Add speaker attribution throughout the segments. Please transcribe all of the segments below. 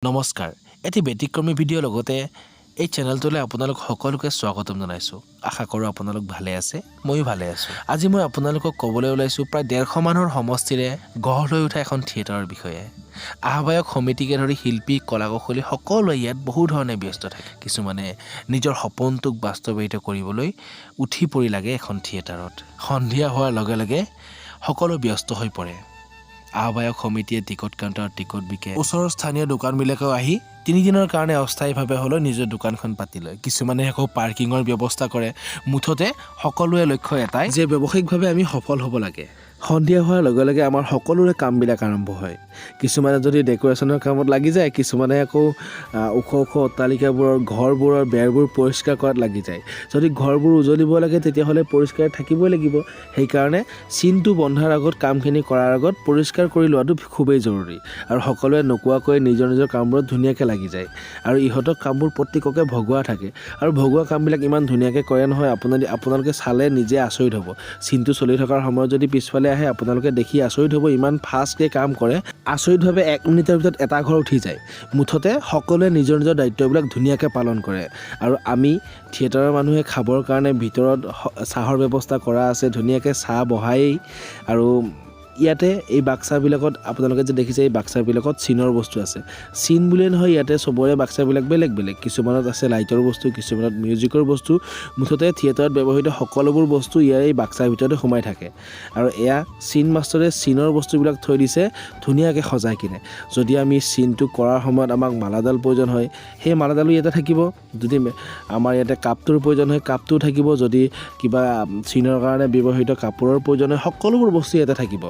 Speaker 1: নমস্কাৰ, এটি ব্যতিক্ৰমী ভিডিঅ'ৰ লগতে এই চেনেলটোলৈ আপোনালোক সকলোকে স্বাগতম জনাইছোঁ। আশা কৰোঁ আপোনালোক ভালে আছে, ময়ো ভালে আছোঁ। আজি মই আপোনালোকক ক'বলৈ ওলাইছোঁ প্ৰায় 150 মানুহৰ সমষ্টিৰে গঢ় লৈ উঠা এখন থিয়েটাৰৰ বিষয়ে। আহ্বায়ক সমিতিকে ধৰি শিল্পী, কলা কুশলী সকলোৱে ইয়াত বহু ধৰণে ব্যস্ত থাকে। কিছুমানে নিজৰ সপোনটোক বাস্তৱায়িত কৰিবলৈ উঠি পৰি লাগে এখন থিয়েটাৰত। সন্ধিয়া হোৱাৰ লগে লগে সকলো ব্যস্ত হৈ পৰে। আহ্বায়ক সমিতিয়ে টিকট কাউণ্টাৰত টিকট বিকে। ওচৰৰ স্থানীয় দোকানবিলাকেও আহি 3 দিনৰ কাৰণে অস্থায়ীভাৱে হ'লেও নিজৰ দোকানখন পাতি লয়। কিছুমানে আকৌ পাৰ্কিঙৰ ব্যৱস্থা কৰে। মুঠতে সকলোৰে লক্ষ্য এটাই যে ব্যৱসায়িকভাৱে আমি সফল হ'ব লাগে। সন্ধিয়া হোৱাৰ লগে লগে আমাৰ সকলোৰে কামবিলাক আৰম্ভ হয়। কিছুমানে যদি ডেক'ৰেশ্যনৰ কামত লাগি যায়, কিছুমানে আকৌ ওখ ওখ অট্টালিকাবোৰৰ, ঘৰবোৰৰ বেৰবোৰ পৰিষ্কাৰ কৰাত লাগি যায়। যদি ঘৰবোৰ উজলিব লাগে, তেতিয়াহ'লে পৰিষ্কাৰ থাকিবই লাগিব। সেইকাৰণে চিনটো বন্ধাৰ আগত, কামখিনি কৰাৰ আগত পৰিষ্কাৰ কৰি লোৱাটো খুবেই জৰুৰী। আৰু সকলোৱে নোকোৱাকৈ নিজৰ নিজৰ কামবোৰত ধুনীয়াকৈ লাগি যায়। আৰু ইহঁতক কামবোৰ প্ৰত্যেককে ভগোৱা থাকে আৰু ভগোৱা কামবিলাক ইমান ধুনীয়াকৈ কৰে নহয়, আপোনালোকে চালে নিজে আচৰিত হ'ব। চিনটো চলি থকাৰ সময়ত যদি পিছফালে আহে, আপোনালোকে দেখি আচৰিত হ'ব, ইমান ফাষ্টকৈ কাম কৰে। আচৰিতভাৱে এক মিনিটৰ ভিতৰত এটা ঘৰ উঠি যায়। মুঠতে সকলোৱে নিজৰ নিজৰ দায়িত্ববিলাক ধুনীয়াকৈ পালন কৰে। আৰু আমি থিয়েটাৰৰ মানুহে খাবৰ কাৰণে ভিতৰত চাহৰ ব্যৱস্থা কৰা আছে, ধুনীয়াকৈ চাহ বহায়েই। আৰু ইয়াতে এই বাক্সাবিলাকত আপোনালোকে যে দেখিছে, এই বাক্সাবিলাকত চিনৰ বস্তু আছে। চিন বুলিয়ে নহয়, ইয়াতে চবৰে বাক্সাবিলাক বেলেগ বেলেগ। কিছুমানত আছে লাইটৰ বস্তু, কিছুমানত মিউজিকৰ বস্তু। মুঠতে থিয়েটাৰত ব্যৱহৃত সকলোবোৰ বস্তু ইয়াৰ এই বাক্সাৰ ভিতৰতে সোমাই থাকে। আৰু এয়া চিন মাষ্টৰে চিনৰ বস্তুবিলাক থৈ দিছে ধুনীয়াকৈ সজাই কিনে। যদি আমি চিনটো কৰাৰ সময়ত আমাক মালাডাল প্ৰয়োজন হয়, সেই মালাডালো ইয়াতে থাকিব। যদি আমাৰ ইয়াতে কাপটোৰ প্ৰয়োজন হয়, কাপটোও থাকিব। যদি কিবা চিনৰ কাৰণে ব্যৱহৃত কাপোৰৰ প্ৰয়োজন হয়, সকলোবোৰ বস্তু ইয়াতে থাকিব।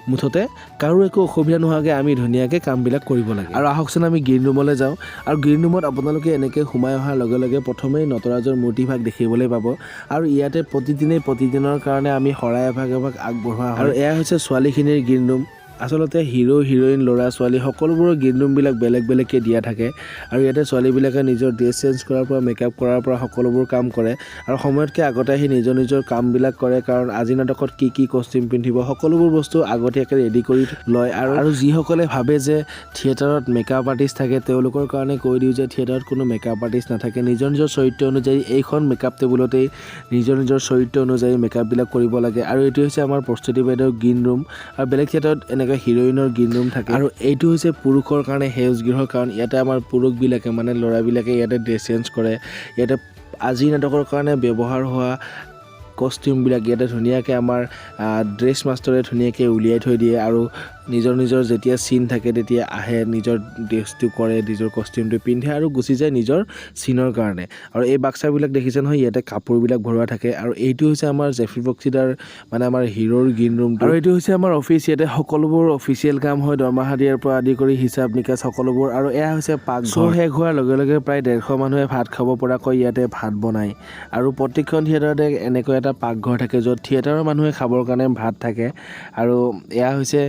Speaker 1: মুঠতে কাৰো একো অসুবিধা নোহোৱাকৈ আমি ধুনীয়াকৈ কামবিলাক কৰিব লাগে। আৰু আহকচোন, আমি গ্ৰীণ ৰুমলৈ যাওঁ। আৰু গ্ৰীণ ৰুমত আপোনালোকে এনেকৈ সোমাই অহাৰ লগে লগে প্ৰথমেই নটৰাজৰ মূৰ্তিভাগ দেখিবলৈ পাব। আৰু ইয়াতে প্ৰতিদিনেই প্ৰতিদিনৰ কাৰণে আমি শৰাই এভাগ এভাগ আগবঢ়োৱা হয়। আৰু এয়া হৈছে ছোৱালীখিনিৰ গ্ৰীণ ৰুম। আচলতে হিৰ', হিৰ'ইন, ল'ৰা ছোৱালী সকলোবোৰৰ গ্ৰীণ ৰুমবিলাক বেলেগ বেলেগকৈ দিয়া থাকে। আৰু ইয়াতে ছোৱালীবিলাকে নিজৰ ড্ৰেছ চেঞ্জ কৰাৰ পৰা, মেকআপ কৰাৰ পৰা সকলোবোৰ কাম কৰে। আৰু সময়তকৈ আগতে আহি নিজৰ নিজৰ কামবিলাক কৰে, কাৰণ আজি নাটকত কি কি কষ্টিউম পিন্ধিব, সকলোবোৰ বস্তু আগতীয়াকৈ ৰেডি কৰি লয়। আৰু যিসকলে ভাবে যে থিয়েটাৰত মেকআপ আৰ্টিষ্ট থাকে, তেওঁলোকৰ কাৰণে কৈ দিওঁ যে থিয়েটাৰত কোনো মেকআপ আৰ্টিষ্ট নাথাকে। নিজৰ নিজৰ চৰিত্ৰ অনুযায়ী এইখন মেকআপ টেবুলতেই নিজৰ নিজৰ চৰিত্ৰ অনুযায়ী মেকআপবিলাক কৰিব লাগে। আৰু এইটো হৈছে আমাৰ প্ৰস্তুতি বাইদেউৰ গ্ৰীণ ৰুম। আৰু বেলেগ থিয়েটাৰত এনেকৈ হিৰ'ইনৰ গ্ৰীণ ৰুম থাকে। আৰু এইটো হৈছে পুৰুষৰ কাৰণে সেউজ গৃহ, কাৰণ ইয়াতে আমাৰ পুৰুষবিলাকে, মানে ল'ৰাবিলাকে ইয়াতে ড্ৰেছ চেঞ্জ কৰে। ইয়াতে আজিৰ নাটকৰ কাৰণে ব্যৱহাৰ হোৱা কষ্টিউমবিলাক ইয়াতে ধুনীয়াকৈ আমাৰ ড্ৰেছ মাষ্টৰে ধুনীয়াকৈ উলিয়াই থৈ দিয়ে। আৰু নিজৰ নিজৰ যেতিয়া চিন থাকে, তেতিয়া আহে, নিজৰ ড্ৰেছটো কৰে, নিজৰ কষ্টিউমটো পিন্ধে আৰু গুচি যায় নিজৰ চিনৰ কাৰণে। আৰু এই বাক্সাবিলাক দেখিছে নহয়, ইয়াতে কাপোৰবিলাক ভৰোৱা থাকে। আৰু এইটো হৈছে আমাৰ জেফি বক্সিদাৰ, মানে আমাৰ হিৰ'ৰ গ্ৰীণ ৰুমটো। আৰু এইটো হৈছে আমাৰ অফিচ। ইয়াতে সকলোবোৰ অফিচিয়েল কাম হয়, দৰমহা দিয়াৰ পৰা আদি কৰি হিচাপ নিকাচ সকলোবোৰ। আৰু এয়া হৈছে পাকঘৰ। শ্ব' শেষ হোৱাৰ লগে লগে প্ৰায় 150 মানুহে ভাত খাব পৰাকৈ ইয়াতে ভাত বনায়। আৰু প্ৰত্যেকখন থিয়েটাৰতে এনেকৈ এটা পাকঘৰ থাকে, য'ত থিয়েটাৰৰ মানুহে খাবৰ কাৰণে ভাত থাকে। আৰু এয়া হৈছে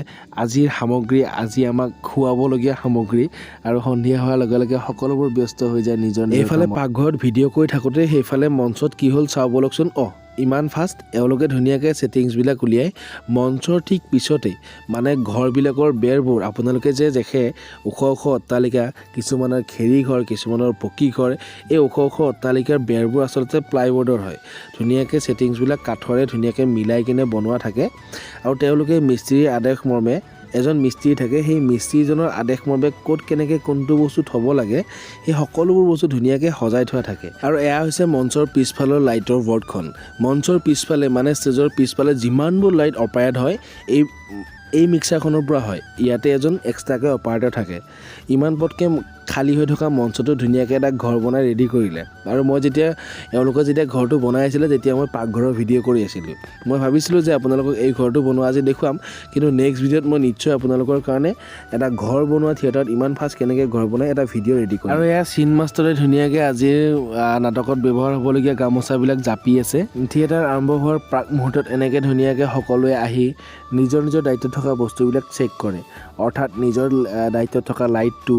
Speaker 1: আজিৰ সামগ্ৰী, আজি আমাক খুৱাবলগীয়া সামগ্ৰী। আৰু সন্ধিয়া হোৱাৰ লগে লগে সকলোবোৰ ব্যস্ত হৈ যায় নিজৰ নিজৰ। এইফালে পাকঘৰত ভিডিঅ' কৰি থাকোঁতে সেইফালে মঞ্চত কি হ'ল চাওঁ ব'লকচোন। অঁ, ইমান ফাষ্ট এওঁলোকে ধুনীয়াকৈ ছেটিংছবিলাক উলিয়াই মঞ্চৰ ঠিক পিছতেই, মানে ঘৰবিলাকৰ বেৰবোৰ আপোনালোকে যে দেখে, ওখ ওখ অট্টালিকা, কিছুমানৰ খেৰী ঘৰ, কিছুমানৰ পকী ঘৰ, এই ওখ ওখ অট্টালিকাৰ বেৰবোৰ আচলতে প্লাইবৰ্ডৰ হয়। ধুনীয়াকৈ ছেটিংছবিলাক কাঠৰে ধুনীয়াকৈ মিলাই কিনে বনোৱা থাকে। আৰু তেওঁলোকে মিস্ত্ৰীৰ আদেশ মৰ্মে, এজন মিস্ত্ৰী থাকে, সেই মিস্ত্ৰীজনৰ আদেশ মৰ্মে ক'ত কেনেকৈ কোনটো বস্তু থ'ব লাগে, সেই সকলোবোৰ বস্তু ধুনীয়াকৈ সজাই থোৱা থাকে। আৰু এয়া হৈছে মঞ্চৰ পিছফালৰ লাইটৰ বৰ্ডখন। মঞ্চৰ পিছফালে, মানে ষ্টেজৰ পিছফালে যিমানবোৰ লাইট অপাৰেট হয়, এই এই মিক্সাৰখনৰ পৰা হয়। ইয়াতে এজন এক্সট্ৰাকৈ অপাৰেটৰ থাকে। ইমান পটকৈ খালী হৈ থকা মঞ্চটো ধুনীয়াকৈ এটা ঘৰ বনাই ৰেডি কৰিলে। আৰু মই যেতিয়া, এওঁলোকে যেতিয়া ঘৰটো বনাই আছিলে, তেতিয়া মই পাকঘৰৰ ভিডিঅ' কৰি আছিলোঁ। মই ভাবিছিলোঁ যে আপোনালোকক এই ঘৰটো বনোৱা আজি দেখুৱাম, কিন্তু নেক্সট ভিডিঅ'ত মই নিশ্চয় আপোনালোকৰ কাৰণে এটা ঘৰ বনোৱা, থিয়েটাৰত ইমান ফাষ্ট কেনেকৈ ঘৰ বনাই, এটা ভিডিঅ' ৰেডি কৰিম। আৰু এয়া চিন মাষ্টৰে ধুনীয়াকৈ আজিৰ নাটকত ব্যৱহাৰ হ'বলগীয়া গামোচাবিলাক জাপি আছে। থিয়েটাৰ আৰম্ভ হোৱাৰ প্ৰাক মুহূৰ্তত এনেকৈ ধুনীয়াকৈ সকলোৱে আহি নিজৰ নিজৰ দায়িত্বত থকা বস্তুবিলাক চেক কৰে। অৰ্থাৎ নিজৰ দায়িত্বত থকা লাইটটো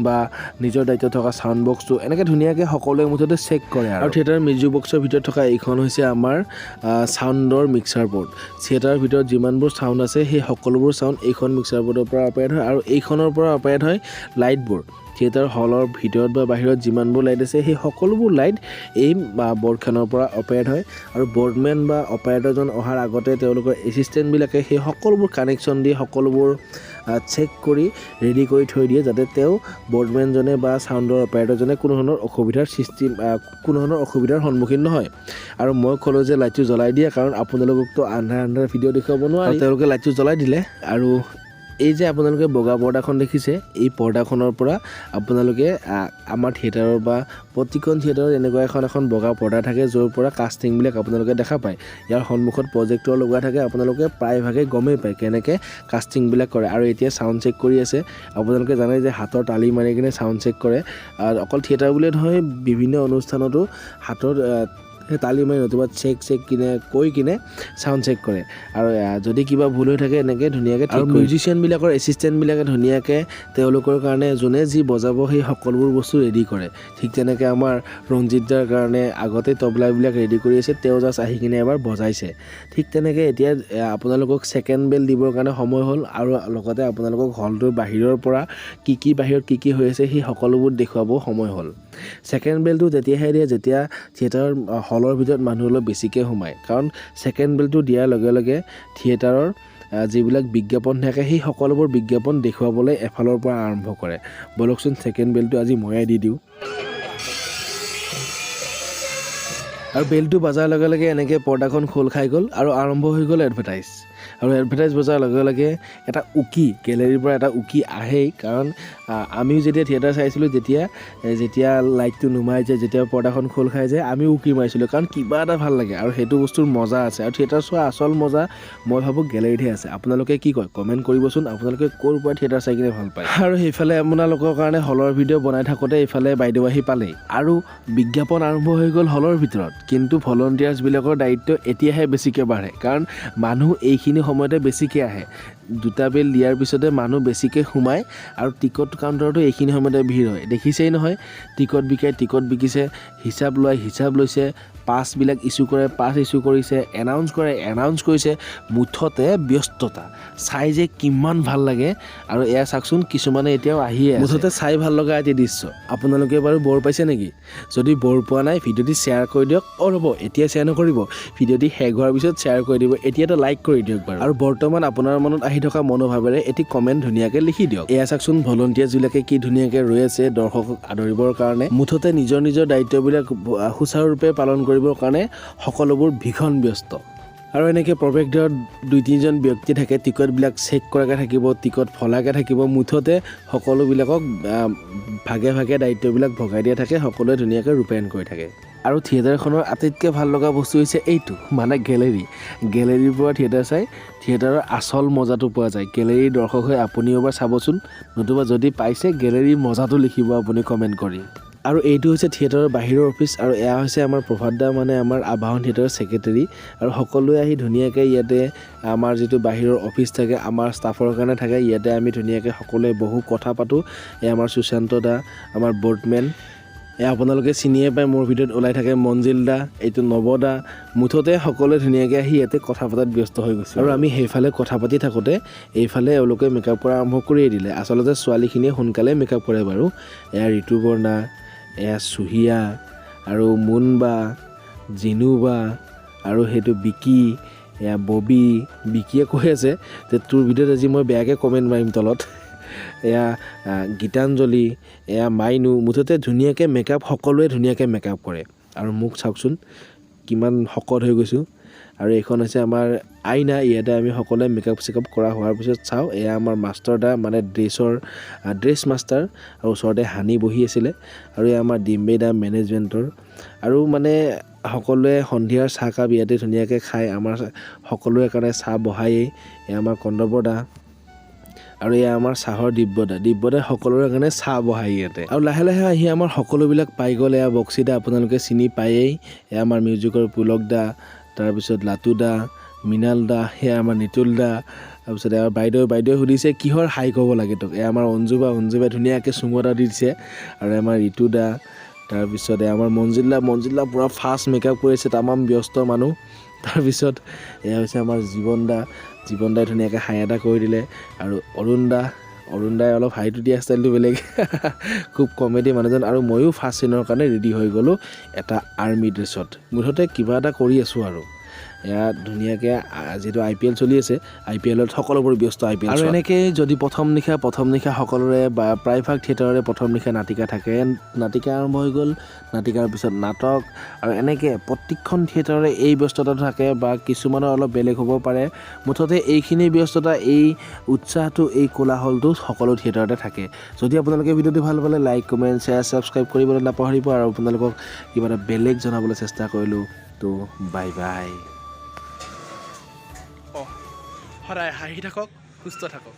Speaker 1: বা নিজৰ দায়িত্বত থকা চাউণ্ড বক্সটো এনেকৈ ধুনীয়াকৈ সকলোৱে মুঠতে চেক কৰে। আৰু থিয়েটাৰৰ মিউজিক বক্সৰ ভিতৰত থকা এইখন হৈছে আমাৰ চাউণ্ডৰ মিক্সাৰ বৰ্ড। থিয়েটাৰৰ ভিতৰত যিমানবোৰ চাউণ্ড আছে, সেই সকলোবোৰ চাউণ্ড এইখন মিক্সাৰ বৰ্ডৰ পৰা অপাৰেট হয়। আৰু এইখনৰ পৰা অপাৰেট হয় লাইটবোৰ। থিয়েটাৰ হলৰ ভিতৰত বা বাহিৰত যিমানবোৰ লাইট আছে, সেই সকলোবোৰ লাইট এই বৰ্ডখনৰ পৰা অপাৰেট হয়। আৰু বৰ্ডমেন বা অপাৰেটৰজন অহাৰ আগতে তেওঁলোকৰ এছিষ্টেণ্টবিলাকে সেই সকলোবোৰ কানেকশ্যন দি সকলোবোৰ চেক কৰি ৰেডি কৰি থৈ দিয়ে, যাতে তেওঁ বৰ্ডমেনজনে বা চাউণ্ডৰ অপাৰেটৰজনে কোনো ধৰণৰ অসুবিধাৰ সন্মুখীন নহয়। আৰু মই ক'লোঁ যে লাইটটো জ্বলাই দিয়ে, কাৰণ আপোনালোককতো আন্ধাৰ আন্ধাৰ ভিডিঅ' দেখুৱাব নোৱাৰি। তেওঁলোকে লাইটটো জ্বলাই দিলে। আৰু এই যে আপোনালোকে বগা পৰ্দাখন দেখিছে, এই পৰ্দাখনৰ পৰা আপোনালোকে আমাৰ থিয়েটাৰৰ বা প্ৰতিখন থিয়েটাৰত এনেকুৱা এখন এখন বগা পৰ্দা থাকে, য'ৰ পৰা কাষ্টিংবিলাক আপোনালোকে দেখা পায়। ইয়াৰ সন্মুখত প্ৰজেক্টৰ লগোৱা থাকে। আপোনালোকে প্ৰায়ভাগে গমেই পায় কেনেকৈ কাষ্টিংবিলাক কৰে। আৰু এতিয়া চাউণ্ড চেক কৰি আছে। আপোনালোকে জানে যে হাতৰ তালি মাৰি কিনে চাউণ্ড চেক কৰে। আৰু অকল থিয়েটাৰ বুলিয়ে নহয়, বিভিন্ন অনুষ্ঠানতো হাতত তালি মাৰি নতুবা চেক চেক কিনে কৈ কিনে চাউণ্ড চেক কৰে। আৰু যদি কিবা ভুল হৈ থাকে, এনেকৈ ধুনীয়াকৈ। আৰু মিউজিচিয়ানবিলাকৰ এছিষ্টেণ্টবিলাকে ধুনীয়াকৈ তেওঁলোকৰ কাৰণে যোনে যি বজাব, সেই সকলোবোৰ বস্তু ৰেডি কৰে। ঠিক তেনেকৈ আমাৰ ৰঞ্জিত দাৰ কাৰণে আগতে তবলাবিলাক ৰেডি কৰি আছে, তেওঁ জাষ্ট আহি কিনে এবাৰ বজাইছে। ঠিক তেনেকৈ এতিয়া আপোনালোকক ছেকেণ্ড বেল দিবৰ কাৰণে সময় হ'ল। আৰু লগতে আপোনালোকক হলটোৰ বাহিৰৰ পৰা কি কি, বাহিৰত কি কি হৈ আছে, সেই সকলোবোৰ দেখুৱাব সময় হ'ল। ছেকেণ্ড বেলটো তেতিয়াহে দিয়ে যেতিয়া থিয়েটাৰৰ হলৰ ভিতৰত মানুহ অলপ বেছিকৈ সোমায়, কাৰণ ছেকেণ্ড বেলটো দিয়াৰ লগে লগে থিয়েটাৰৰ যিবিলাক বিজ্ঞাপন থাকে, সেই সকলোবোৰ বিজ্ঞাপন দেখুৱাবলৈ এফালৰ পৰা আৰম্ভ কৰে। ব'লকচোন, ছেকেণ্ড বেলটো আজি ময়ে দি দিওঁ। আৰু বেলটো বজাৰ লগে লগে এনেকৈ পৰ্দাখন খোল খাই গ'ল আৰু আৰম্ভ হৈ গ'ল এডভাৰটাইজ। আৰু এডভাৰটাইজ বজাৰ লগে লগে এটা উকি, গেলেৰীৰ পৰা এটা উকি আহেই, কাৰণ আমিও যেতিয়া থিয়েটাৰ চাইছিলোঁ, তেতিয়া যেতিয়া লাইটটো নুমাই যায়, যেতিয়া পৰ্দাখন খোল খাই যায়, আমিও উকি মাৰিছিলোঁ, কাৰণ কিবা এটা ভাল লাগে আৰু সেইটো বস্তুৰ মজা আছে। আৰু থিয়েটাৰ চোৱা আচল মজা মই ভাবোঁ গেলেৰীতহে আছে। আপোনালোকে কি কয়, কমেণ্ট কৰিবচোন। আপোনালোকে ক'ৰ পৰা থিয়েটাৰ চাই কিনে ভাল পায়? আৰু সেইফালে আপোনালোকৰ কাৰণে হলৰ ভিডিঅ' বনাই থাকোঁতে এইফালে বাইদেউ আহি পালেই আৰু বিজ্ঞাপন আৰম্ভ হৈ গ'ল হলৰ ভিতৰত। কিন্তু ভলণ্টিয়াৰ্ছবিলাকৰ দায়িত্ব এতিয়াহে বেছিকৈ বাঢ়ে, কাৰণ মানুহ এইখিনি সময়তে বেছিকৈ আহে। দুটা বেল দিয়াৰ পিছতে মানুহ বেছিকৈ সোমায় আৰু টিকট কাউণ্টাৰতো এইখিনি সময়তে ভিৰ হয়। দেখিছেই নহয়, টিকট বিকাই টিকট বিকিছে, হিচাপ লোৱাই হিচাপ লৈছে, পাছবিলাক ইছ্যু কৰে পাছ ইছ্যু কৰিছে, এনাউন্স কৰে এনাউন্স কৰিছে। মুঠতে ব্যস্ততা চাই যে কিমান ভাল লাগে। আৰু এয়া চাওকচোন, কিছুমানে এতিয়াও আহিয়ে আছে। মুঠতে চাই ভাল লগা এটি দৃশ্য। আপোনালোকে বাৰু ব'ৰ পাইছে নেকি? যদি ব'ৰ পোৱা নাই, ভিডিঅ'টি শ্বেয়াৰ কৰি দিয়ক। অঁ ৰ'ব, এতিয়া শ্বেয়াৰ নকৰিব, ভিডিঅ'টি শেষ হোৱাৰ পিছত শ্বেয়াৰ কৰি দিব। এতিয়া এটা লাইক কৰি দিয়ক বাৰু। আৰু বৰ্তমান আপোনাৰ মনত আহি থকা মনোভাৱেৰে এটি কমেণ্ট ধুনীয়াকৈ লিখি দিয়ক। এয়া চাওকচোন, ভলণ্টিয়াৰ্ছবিলাকে কি ধুনীয়াকৈ ৰৈ আছে দৰ্শকক আদৰিবৰ কাৰণে। মুঠতে নিজৰ নিজৰ দায়িত্ববিলাক সুচাৰুৰূপে পালন কৰিবৰ কাৰণে সকলোবোৰ ভীষণ ব্যস্ত। আৰু এনেকৈ প্ৰৱেশদ্বাৰত দুই তিনিজন ব্যক্তি থাকে, টিকটবিলাক চেক কৰাকৈ থাকিব, টিকট ফলাকৈ থাকিব। মুঠতে সকলোবিলাকক ভাগে ভাগে দায়িত্ববিলাক ভগাই দিয়া থাকে, সকলোৱে ধুনীয়াকৈ ৰূপায়ণ কৰি থাকে। আৰু থিয়েটাৰখনৰ আটাইতকৈ ভাল লগা বস্তু হৈছে এইটো, মানে গেলেৰী। গেলেৰীৰ পৰা থিয়েটাৰ চাই থিয়েটাৰৰ আচল মজাটো পোৱা যায়। গেলেৰীৰ দৰ্শক হৈ আপুনিও এবাৰ চাবচোন, নতুবা যদি পাইছে, গেলেৰীৰ মজাটো লিখিব আপুনি কমেণ্ট কৰি। আৰু এইটো হৈছে থিয়েটাৰৰ বাহিৰৰ অফিচ। আৰু এয়া হৈছে আমাৰ প্ৰভাত দা, মানে আমাৰ আবাহন থিয়েটাৰৰ ছেক্ৰেটেৰী। আৰু সকলোৱে আহি ধুনীয়াকৈ ইয়াতে আমাৰ যিটো বাহিৰৰ অফিচ থাকে, আমাৰ ষ্টাফৰ কাৰণে থাকে, ইয়াতে আমি ধুনীয়াকৈ সকলোৱে বহু কথা পাতোঁ। এয়া আমাৰ সুশান্ত দা, আমাৰ বৰ্ডমেন। এয়া আপোনালোকে চিনিয়ে পায়, মোৰ ভিডিঅ'ত ওলাই থাকে, মঞ্জিল দা, এইটো নৱ দা। মুঠতে সকলোৱে ধুনীয়াকৈ আহি ইয়াতে কথা পতাত ব্যস্ত হৈ গৈছে। আৰু আমি সেইফালে কথা পাতি থাকোঁতে এইফালে এওঁলোকে মেকআপ কৰা আৰম্ভ কৰিয়ে দিলে। আচলতে ছোৱালীখিনিয়ে সোনকালে মেকআপ কৰে বাৰু। এয়া ঋতুপৰ্ণা, এয়া চুহিয়া আৰু মুনবা, জিনুবা আৰু সেইটো বিকি, এয়া ববী। বিকিয়ে কৈ আছে যে তোৰ ভিডিঅ'ত আজি মই বেয়াকৈ কমেণ্ট মাৰিম তলত। এয়া গীতাঞ্জলি, এয়া মাইনু। মুঠতে ধুনীয়াকৈ মেকআপ, সকলোৱে ধুনীয়াকৈ মেকআপ কৰে। আৰু মোক চাওকচোন, কিমান শকত হৈ গৈছোঁ। আৰু এইখন হৈছে আমাৰ আইনা, ইয়াতে আমি সকলোৱে মেকআপ চেকআপ কৰা হোৱাৰ পিছত চাওঁ। এয়া আমাৰ মাষ্টাৰ দা, মানে ড্ৰেছ মাষ্টাৰ, আৰু ওচৰতে হানি বহি আছিলে। আৰু এয়া আমাৰ ডিম্বে দা, মেনেজমেণ্টৰ। আৰু মানে সকলোৱে সন্ধিয়াৰ চাহকাপ ইয়াতে ধুনীয়াকৈ খায়। আমাৰ সকলোৰে কাৰণে চাহ বহায়েই। এয়া আমাৰ কন্দৰ্প দা আৰু এয়া আমাৰ চাহৰ দিব্যদা। দিব্যদাই সকলোৰে কাৰণে চাহ বহাই ইয়াতে। আৰু লাহে লাহে আহি আমাৰ সকলোবিলাক পাই গ'ল। এয়া বক্সি দা, আপোনালোকে চিনি পায়েই। এয়া আমাৰ মিউজিকৰ পুলক দা, তাৰপিছত লাটু দা, মৃণাল দা, সেয়া আমাৰ নিতুল দা। তাৰপিছত এয়া বাইদেৱে সুধিছে কিহৰ হাই ক'ব লাগে তোক। এয়া আমাৰ অঞ্জুবা, অঞ্জুবাই ধুনীয়াকৈ চুমু এটা দি দিছে। আৰু আমাৰ ঋতু দা, তাৰপিছত এয়া আমাৰ মঞ্জিল দা। মঞ্জিল দা পূৰা ফাষ্ট মেকআপ কৰিছে, তামাম ব্যস্ত মানুহ। তাৰপিছত এয়া হৈছে আমাৰ জীৱন দা, জীৱন দাই ধুনীয়াকৈ হাই এটা কৰি দিলে। আৰু অৰুণ দা, অৰুণ দাই অলপ হাঁহিটো দিয়া ষ্টাইলটো বেলেগ, খুব কমেডি মানুহজন। আৰু ময়ো ফাৰ্ষ্ট চিনৰ কাৰণে ৰেডি হৈ গ'লোঁ এটা আৰ্মি ড্ৰেছত। মুঠতে কিবা এটা কৰি আছোঁ আৰু এয়া ধুনীয়াকৈ। যিহেতু আইপিএল চলি আছে, আইপিএলত সকলোবোৰ ব্যস্ত আইপিএল। আৰু এনেকেই যদি প্ৰথম নিশা সকলোৰে বা প্ৰায়ভাগ থিয়েটাৰৰে প্ৰথম নিশা নাটিকা থাকে। নাটিকা আৰম্ভ হৈ গ'ল, নাটিকাৰ পিছত নাটক আৰু এনেকৈ প্ৰত্যেকখন থিয়েটাৰৰে এই ব্যস্ততা থাকে বা কিছুমানৰ অলপ বেলেগ হ'ব পাৰে। মুঠতে এইখিনি ব্যস্ততা, এই উৎসাহটো, এই কোলাহলটো সকলো থিয়েটাৰতে থাকে। যদি আপোনালোকে ভিডিঅ'টো ভাল পালে, লাইক, কমেণ্ট, শ্বেয়াৰ, ছাবস্ক্ৰাইব কৰিবলৈ নাপাহৰিব। আৰু আপোনালোকক কিবা এটা বেলেগ জনাবলৈ চেষ্টা কৰিলোঁ। তো বাই বাই।
Speaker 2: অঁ, সদায় হাঁহি থাকক, সুস্থ থাকক।